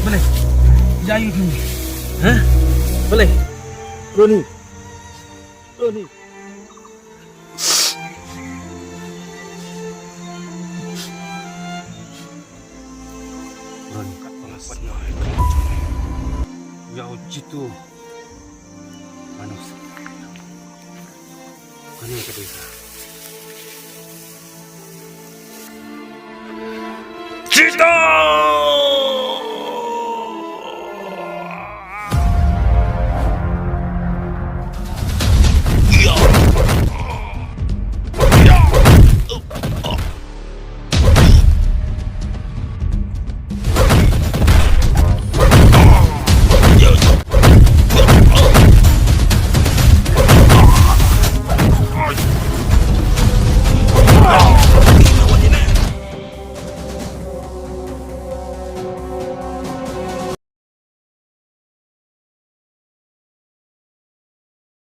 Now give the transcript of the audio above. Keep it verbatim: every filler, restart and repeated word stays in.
Balei? Ïa ïu tu. Ha? Balei? Roni. Roni. Roni. Ïa u jitu. Manus. Kane ka dei.